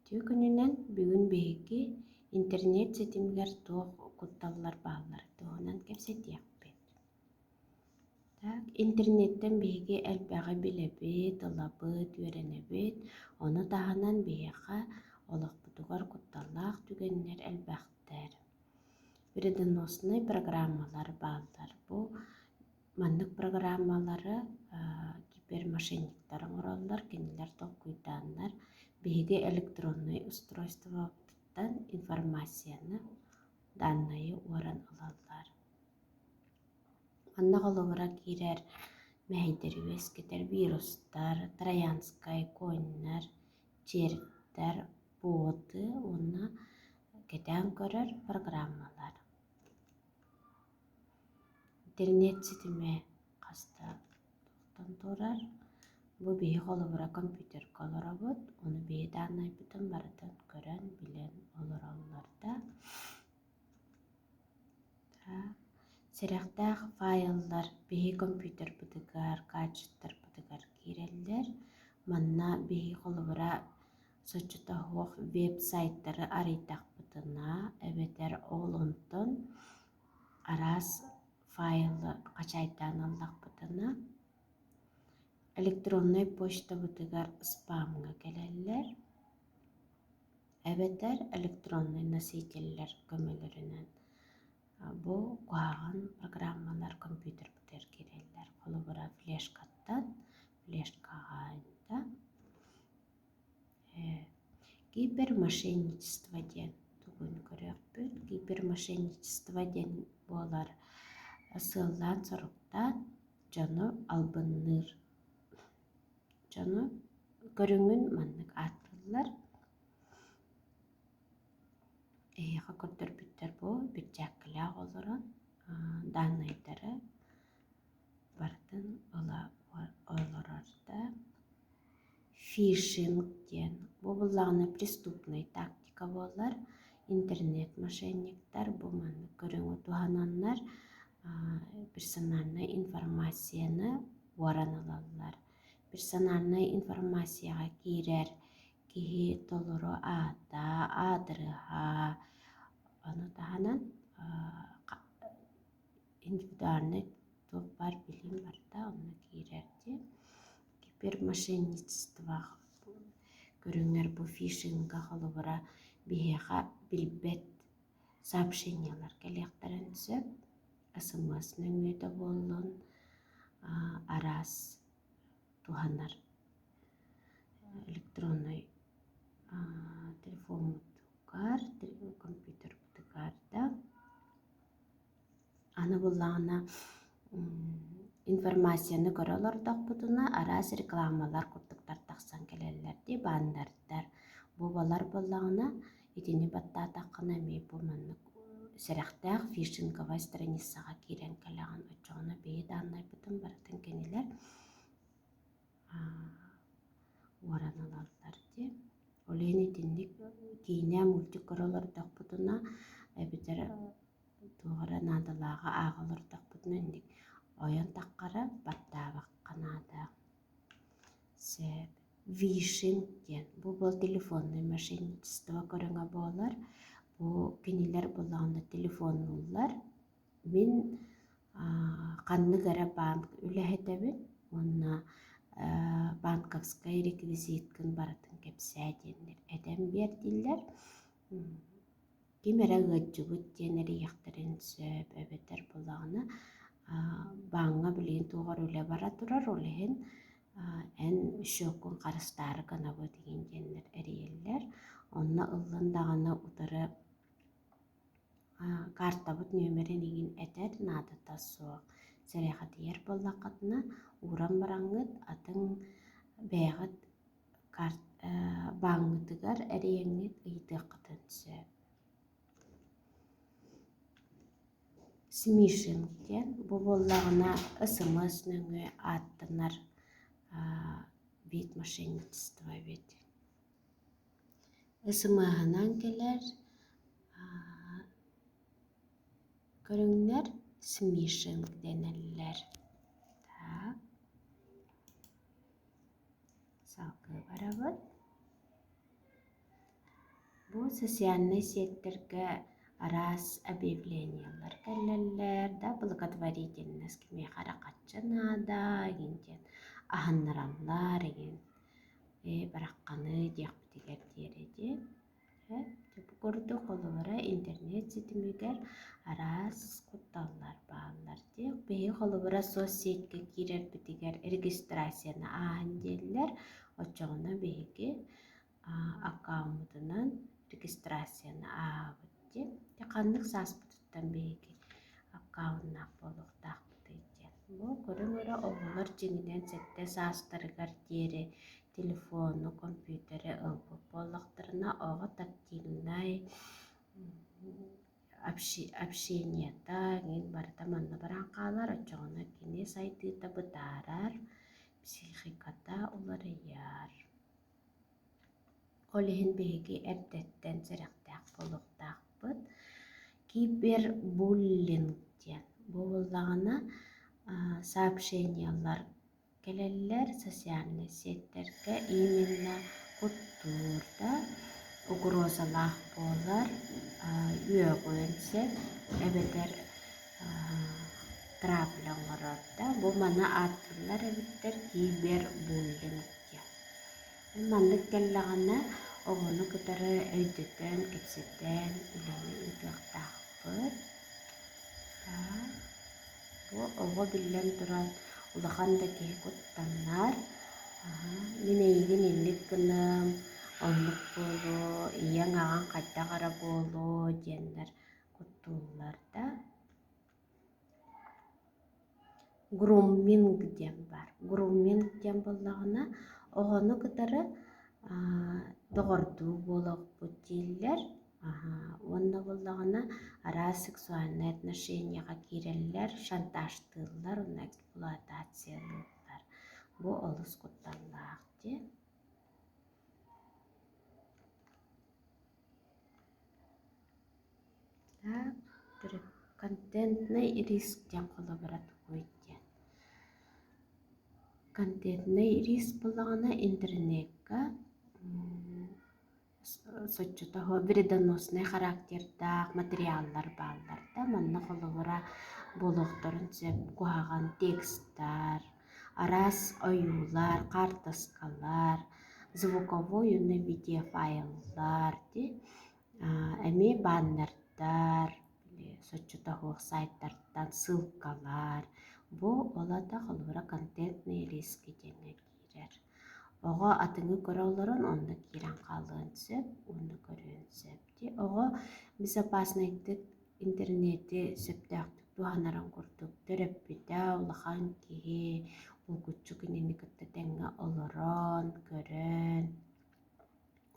Үтүө күнүнэн бүгүн биһиги интернет ситимигэр туох кутталлар бааллар туһунан кэпсэтиэхпит. Так, интернеттэн биһиги элбэҕи билэбит, ылабыт, үөрэнэбит. Ону таһынан биһиэхэ олохпутугар кутталлаах түгэннэр элбэхтэр. Вредоноснай программалар бааллар. Бу Маннык программалары кибермошенниктар оҥороллор, кинилэр толкуйдааннар биһиги электроннай устройствобытыттан информацияны, даннайы уоран ылаллар. Манна холобура киирэр мэһэйдэри үөскэтэр вирустар, троянскай коннар, червтэр, боты уонна кэтээн көрөр программалар. Интернет ситимэ хаста тохтон турар. Бу биһи холобура компьютерга олоробут, ону биһи дааннайбытын барытын көрөн, билэн олороллор да. Сэрэхтээх файллар биһи компьютербытыгар, гаджеттарбытыгар киирэллэр. Манна биһи холобура соччото суох веб-сайтары арыйдахпытына эбэтэр ол онтон араас файлы хачайдаан ыллахпытына электроннай почтабытыгар спамҥа кэлэллэр эбэтэр электроннай носителлэр көмөлөрүнэн бу куһаҕан программалар компьютербытыгар киирэллэр. Холобура, флешкаттан флешкаҕа Кибермошенничество диэн тугун көрүөхпүт. Кибермошенничество диэн буолар сыаллаан-соруктаан дьону албынныыр дьону көрүҥүн маннык ааттыыллар. Эһиэхэ көрдөрбүттэр бу бирдьээккилээх олорон дааннайдары барытын ыла олорор да Фишинг диэн бу буоллаҕына преступнай тактика буолар. Интернет-мошенниктар бу маннык көрүҥү туһананнар персональнай информацияны уоран ылаллар. Персональнай информацияҕа киирэр киһи толору аата, аадырыһа, ону таһынан индивидуальнай туох баар билиим барыта онно киирэр дии. Кибермошенничество көрүҥэр бу фишинга холобура биһиэхэ билбэт сообщениелар кэлиэхтэрин сөп. СМС нөҥүөтэ буоллун, араас туһанар электроннай телефоммутугар, компьютербытыгар да Аны буллаҕына информацияны көрө олордохпутуна араас рекламалар курдуктар тахсан кэлэллэр дии баннердар. Бу балар буоллаҕына итини баттаатаххына эмиэ бу маннык сэрэхтээх фишинговай страницаҕа киирэн кэлэҕин. Оччоҕуна биһи дааннайбытын барытын кинилэр уоран ылаллар дии. Ол иһин итинник киинэ, мультик көрө олордохпутуна эбэтэр туох эрэ наадалааҕы ааҕа олордохпутуна инник ойон таххара баттаабакка наада. Сөп. Вишинг диэн. Бу был телефоннай мошенничество көрүҥэ буолар. Бу кинилэр буллаҕына телефоннууллар. Мин ханнык эрэ банк үлэһитэбин уонна банковскай реквизиткын барытын кэпсээ диэннэр этэн биэрдилэр. Ким эрэ ыалдьыбыт диэн эрийиэхтэрин сөп эбэтэр буоллаҕына бааҥҥа билигин туох эрэ үлэ бара турар, ол иһин эн счеккун харыстаары гынабыт игин диэннэр эрийэллэр. Онно ыллын даҕаны утары картабыт нүөмэрин игин этэр наадата суох. Сэрэхэдийэр буоллаххытына ууран бараҥҥыт атын бэйэҕит бааҥҥытыгар эрийэҥҥит ыйытыаххытын сөп. Смишинг диэн бу буоллаҕына СМС нөҥүө ааттанар вид мошенничества эбит. СМС-ынан кэлэр көрүҥнэр смишинг дэнэллэр. Так. Салгыы барабыт. Бу социальнай сеттэргэ араас объявлениелар кэлэллэр да благотворительность кимиэхэ эрэ хаччы наада игин диэн аһыннараллар игин ээ барахханы диэхпитигэр диэри диэн Дьэ бу курдук холобура интернет ситимигэр араас кутталлар бааллар дии. Биһиги холобура соцсетька киирэрбитигэр регистрацияны ааһан дииллэр. Оччоҕуна биһиги аккауммутунан регистрацияны ааһабыт дии. Дьэ ханнык сааспытыттан биһиги аккауннаах буолуохтаахпытый диэн. Бу көрүҥ эрэ оҕолор дьиҥинэн сэттэ саастарыгар диэри телефону, компьютеры ылбыт буоллахтарына, оҕо тактильнай общениета эҥин барыта манна баран хаалар, оччоҕуна кини сайдыыта бытаарар, психиката уларыйар. Ол иһин биһиги эрдэттэн сэрэхтээх буолуохтаахпыт. Кибербуллинг диэн бу буоллаҕына сообщениелар Кэлэллэр социальнай сеттэргэ именно куттуур да, угрозалаах буолар, үөҕүөн сөп эбэтэр травля оҥорор да. Бу маны ааттыыллар эбиттэр кибербуллинг диэн. Маннык кэллэҕинэ оҕону кытары өйдөтөн, кэпсэтэн үлэни ыытыахтаахпыт. Бу оҕо биллэн туран улахан да киһи куттаннар, мин эйигин инник гыныам, оннук буолуо, ийэҥ аҕаҥ хайдах эрэ буолуо диэннэр куттууллар да. Грумминг диэн баар. Грумминг диэн буоллаҕына оҕону кытары доҕордуу буолуохпут дииллэр. Уонна буоллаҕына араас сексуальнай отношенияҕа киирэллэр, шантажтыыллар уонна эксплуатациялыыллар. Бу олус кутталлаах дии. Так, контентный риск диэн холобура тугуй диэн. Контентный риск буоллаҕына интернекка соччото вредоноснай характердаах материаллар бааллар да манна холобура буолуохтарын сөп куһаҕан текстар, араас ойуулар, хаартыскалар, звуковой уонна видеофайллар дии эмиэ баннердар, соччото суох сайтартан ссылкалар бу ол аата холобура контентные риски диэҥҥэ киирэр. Оҕо атыҥы көрө олорон онно киирэн хаалыан сөп уонна көрүөн сөп. Дии оҕо безопаснайдык интернети сөптөөхтүк туһанарын курдук төрөппүтэ улахан киһи булгуччу кинини кытта тэҥҥэ олорон, көрөн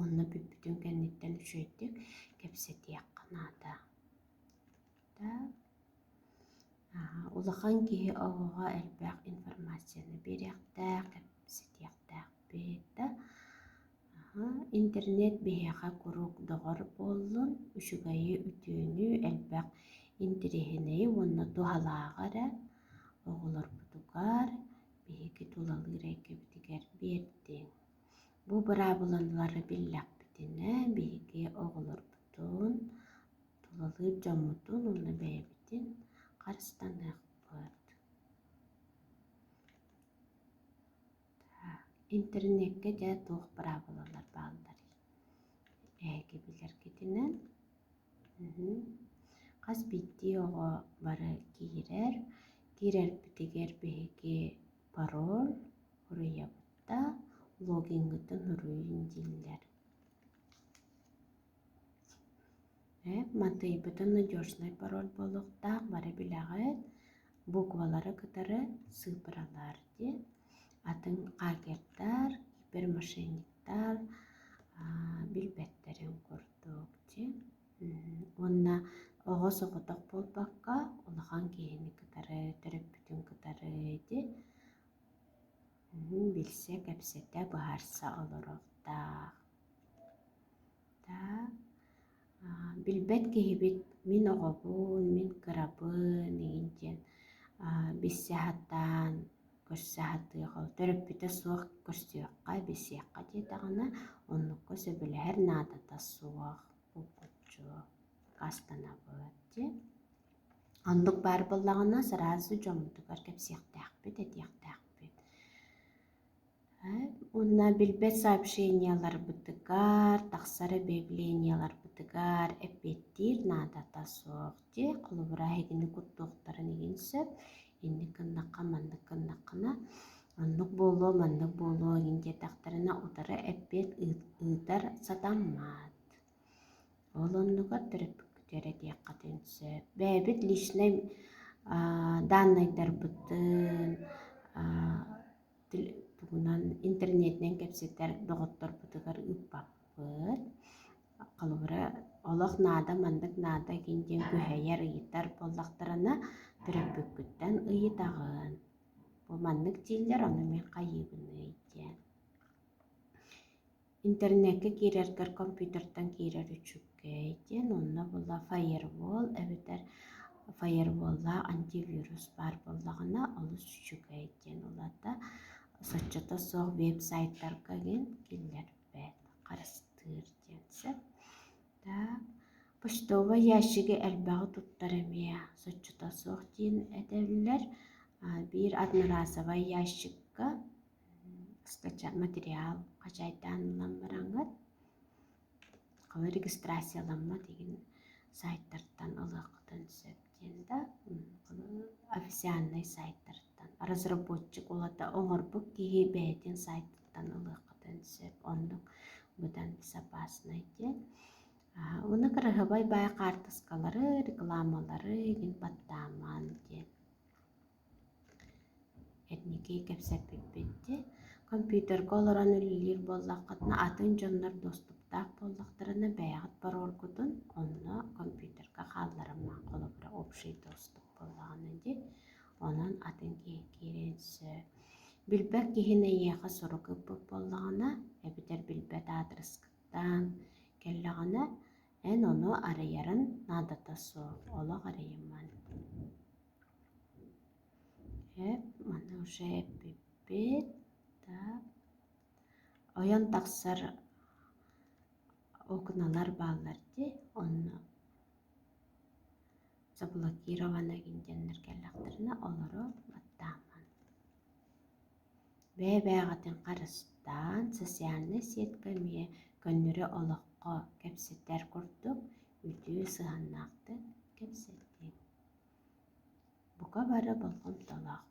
онно бүппүтүн кэнниттэн үчүгэйдик кэпсэтиэххэ наада. Так. Улахан киһи оҕоҕо элбэх информацияны биэриэхтээх, кэпсэтиэхтээхпит да. Интернет биһиэхэ куруук доҕор буоллун, үчүгэйи, үтүөнү, элбэх интэриэһинэйи уонна туһалааҕы эрэ оҕолорбутугар, биһиги тулалыыр эйгэбитигэр биэрдиҥ. Бу быраабылалары биллэхпитинэ, биһиги оҕолорбутун Тулалыыр дьоммутун уонна бэйэбитин харыстаныахпыт. Интернеккэ дьэ туох быраабылалар баалларый? Эһиги билэргитинэн хас биирдии оҕо бары киирэр. Киирэрбитигэр биһиги пароль уруйабыт да, логиҥҥытын уруйун дииллэр. Матыйбытын надежнай пароль буолуохтаах, бары билэҕит, буквалары кытары сыыпыралар диэн. Атын хакердар, кибермошенниктар билбэттэрин курдук дии. Уонна оҕо соҕотох буолбакка, улахан киһини кытары, төрөппүтүн кытары ити билсэ, кэпсэтэ, быһаарса олоруохтаах. Билбэт киһибит мин оҕобун, мин кырабын игин диэн билсэ сатаан, көрсө сатыах, төрөппүтэ суох көрсүөххэ, билсиэххэ диэтэҕинэ, оннукка сөбүлэһэр наадата суох. чопчу аккаастанабыт дии. Оннук баар буоллаҕына сразу дьоммутугар кэпсиэхтээхпит, этиэхтээхпит. Уонна билбэт сообщениеларбытыгар, тахсар объявлениеларбытыгар эппиэттиир наадата суох дии. Холобура, эһигини куттуохтарын иһин сөп. Инник гыннахха, маннык гыннаххына, оннук буолуо, маннык буолуо иһин диэтэхтэринэ, утары эппиэт ыытар сатаммат. Ол оннугар төрөппүккүтүгэр этиэххитин сөп. Бэйэбит личнэй дааннайдарбытын тугунан интернетинэн кэпсэтэр доҕотторбутугар ыыппаппыт. Холобура, олох наада, маннык наада игин диэн күһэйэр, ыйытар буоллахтарына, төрөппүккүттэн ыйытаҕын. Бу маннык дииллэр, ону мин хайыыбыный диэн. Интернеккэ киирэргэр компьютертан киирэр үчүгэй диэн, онно була фаервол эбэтэр фаерволлаах антивирус баар буоллаҕына олус үчүгэй диэн улата соччото суох веб-сайтарга диэн киллэрбэт, харыстыыр диэн сөп. Так, почтовай ящиги элбэҕи туттар эмиэ соччото суох диэн этэллэр. Биир одноразовай ящикка материал хачайдаан ылан бараҥҥыт Халы регистрацияламмат игин сайтартан ылыаххытын сөп диэн да официальнай сайтартан разработчик улата оҥорбут киһи бэйэтин сайтыттан ылыаххытын сөп оннук быдан безопаснай диэн уонна кыраһыабай баай хаартыскалары рекламалары игин баттааман диэн Эрники кэпсэппиппит дии. Компьютерга олорон үлэлиир буоллаххытына, атын дьоннор доступтаах буоллахтарына, бэйэҕит парольгутун онно компьютерга хаалларымаҥ, холобура, общий доступ буоллаҕына дии. Онон атын киһи киириэн сөп. Билбэт киһин эйиэхэ сурук ыыппыт буоллаҕына, эбэтэр билбэт аадырыскыттан кэллэҕинэ, эн ону арыйарын наадата суох, олох арыйыман. Эп, маны уже эппиппит. Так. Ойон тахсар окналар бааллар дии, онно заблокировано диэннэр кэллэхтэринэ олору баттааман. Бэйэ-бэйэҕитин харыстаан, социальнай сетка эмиэ көннөрү олоххо кэпсэтэр курдук үтүө сыһыаннаахтык кэпсэтиҥ. Бука бары болҕомтолоох.